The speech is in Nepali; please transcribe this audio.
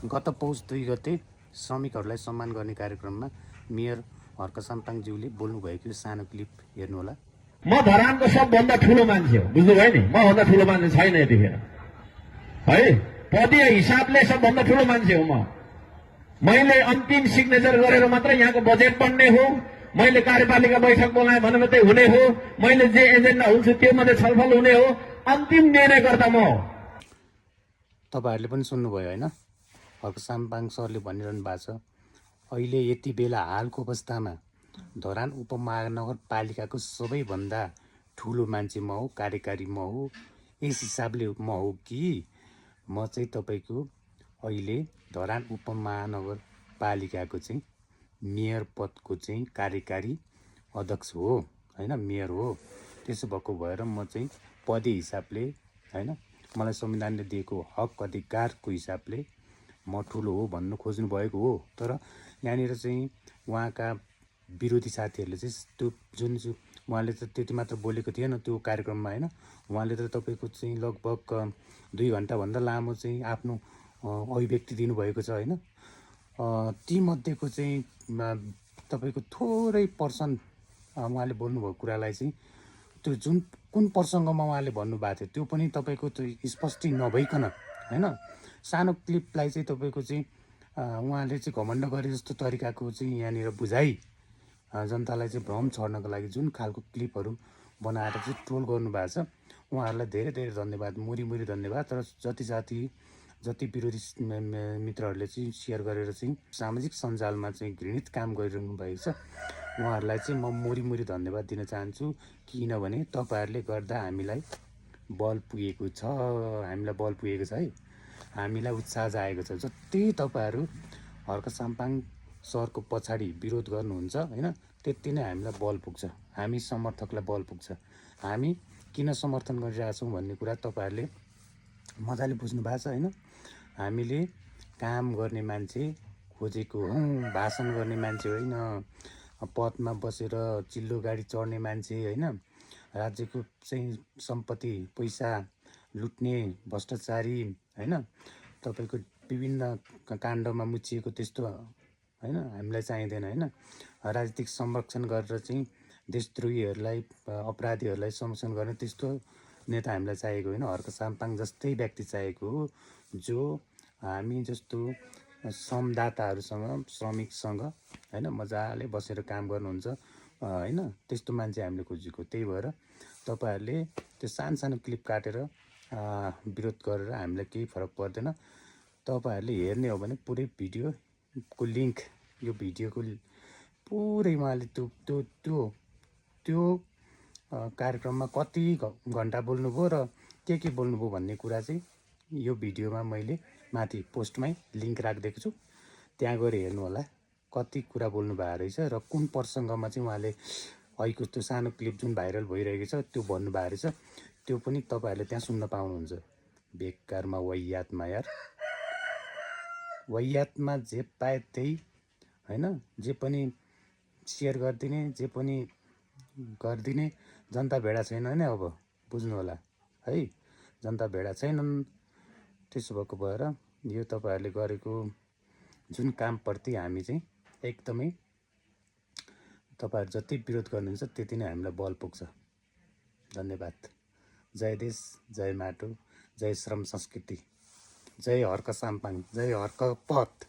गत पौष 2 गते श्रमिकहरूलाई सम्मान गर्ने कार्यक्रममा मेयर हर्क साम्पाङज्यूले बोल्नुभएको सानो क्लिप हेर्नुहोला। म धरानको सबभन्दा ठुलो मान्छे हो, बुझ्नुभयो नि। म भन्दा ठुलो मान्छे छैन यतिखेर है। पदीय हिसाबले सबभन्दा ठुलो मान्छे हो म। मैले अन्तिम सिग्नेचर गरेर मात्र यहाँको बजेट बन्ने हो। मैले कार्यपालिका बैठक बोलाएँ भने मात्रै हुने हो। मैले जे एजेन्डा हुन्छ त्यो मात्रै छलफल हुने हो। अन्तिम निर्णयकर्ता म हो। तपाईँहरूले पनि सुन्नुभयो होइन, हर्क साम्पाङ सरले भनिरहनु भएको छ, अहिले यति बेला हालको अवस्थामा धरान उपमहानगरपालिकाको सबैभन्दा ठुलो मान्छे म हो, कार्यकारी म हो। यस हिसाबले म हो कि म चाहिँ तपाईँको अहिले धरान उपमहानगरपालिकाको चाहिँ मेयर पदको चाहिँ कार्यकारी अध्यक्ष हो होइन, मेयर हो। त्यसो भएको भएर म चाहिँ पदीय हिसाबले होइन, मलाई संविधानले दिएको हक अधिकारको हिसाबले म ठुलो हो भन्नु खोज्नु भएको हो। तर यहाँनिर चाहिँ उहाँका विरोधी साथीहरूले चाहिँ त्यो जुन उहाँले त त्यति मात्र बोलेको थिएन त्यो कार्यक्रममा होइन, उहाँले त तपाईँको चाहिँ लगभग 2 घन्टाभन्दा लामो चाहिँ आफ्नो अभिव्यक्ति दिनुभएको छ होइन। तीमध्येको चाहिँ तपाईँको थोरै पर्सन उहाँले बोल्नुभएको कुरालाई चाहिँ त्यो जुन कुन प्रसङ्गमा उहाँले भन्नुभएको थियो त्यो पनि तपाईँको त्यो स्पष्टै नभइकन होइन, सानो क्लिपलाई चाहिँ तपाईँको चाहिँ उहाँले चाहिँ घमण्ड गरे जस्तो तरिकाको चाहिँ यहाँनिर बुझाइ जनतालाई चाहिँ भ्रम छर्नको लागि जुन खालको क्लिपहरू बनाएर चाहिँ ट्रोल गर्नुभएको छ, उहाँहरूलाई धेरै धेरै धन्यवाद, मुरी धन्यवाद। तर जति विरोधी मित्रहरूले चाहिँ सेयर गरेर चाहिँ सामाजिक सञ्जालमा चाहिँ घृणित काम गरिरहनु भएको छ, उहाँहरूलाई चाहिँ म मुरी धन्यवाद दिन चाहन्छु। किनभने तपाईँहरूले गर्दा हामीलाई बल पुगेको छ, है, हामीलाई उत्साह जागेको छ। जति तपाईँहरू हर्क साम्पाङ सरको पछाडि विरोध गर्नुहुन्छ होइन, त्यति नै हामीलाई बल पुग्छ, हामी समर्थकलाई बल पुग्छ। हामी किन समर्थन गरिरहेछौँ भन्ने कुरा तपाईँहरूले मजाले बुझ्नु भएको छ होइन। हामीले काम गर्ने मान्छे खोजेको हौँ, भाषण गर्ने मान्छे होइन, पदमा बसेर चिल्लो गाडी चढ्ने मान्छे होइन, राज्यको चाहिँ सम्पत्ति पैसा लुट्ने भ्रष्टाचारी होइन, तपाईँको विभिन्न काण्डमा मुछिएको त्यस्तो होइन हामीलाई चाहिँदैन होइन। राजनीतिक संरक्षण गरेर चाहिँ देशद्रोहीहरूलाई अपराधीहरूलाई संरक्षण गर्ने त्यस्तो नेता हामीलाई चाहिएको होइन। हर्क साम्पाङ जस्तै व्यक्ति चाहिएको हो जो हामी जस्तो श्रमदाताहरूसँग श्रमिकसँग होइन मजाले बसेर काम गर्नुहुन्छ होइन, त्यस्तो मान्छे हामीले खोजेको। त्यही भएर तपाईँहरूले त्यो सानो क्लिप काटेर विरोध गरेर हामीलाई केही फरक पर्दैन। तपाईँहरूले हेर्ने हो भने पुरै भिडियोको लिङ्क, यो भिडियोको पुरै उहाँले त्यो कार्यक्रममा कति घन्टा बोल्नुभयो र के बोल्नुभयो भन्ने कुरा चाहिँ यो भिडियोमा मैले माथि पोस्टमै लिङ्क राखिदिएको छु, त्यहाँ गएर हेर्नु होला कति कुरा बोल्नु भएको रहेछ र कुन प्रसङ्गमा चाहिँ उहाँले अहिलेको त्यो सानो क्लिप जुन भाइरल भइरहेको छ त्यो भन्नुभएको रहेछ, त्यो पनि तपाईँहरूले त्यहाँ सुन्न पाउनुहुन्छ। बेकारमा वाहियातमा यार, वाहियातमा जे पाए त्यही होइन, जे पनि सेयर गरिदिने, जे पनि गरिदिने। जनता भेडा छैन होइन, अब बुझ्नु होला है, जनता भेडा छैनन्। त्यसो भएको भएर यो तपाईँहरूले गरेको जुन कामप्रति हामी चाहिँ एकदमै तपाईँहरू जति विरोध गर्नुहुन्छ त्यति नै हामीलाई बल पुग्छ। धन्यवाद। जय देश, जय माटो, जय श्रम संस्कृति, जय हर्क साम्पाङ, जय हर्क पथ।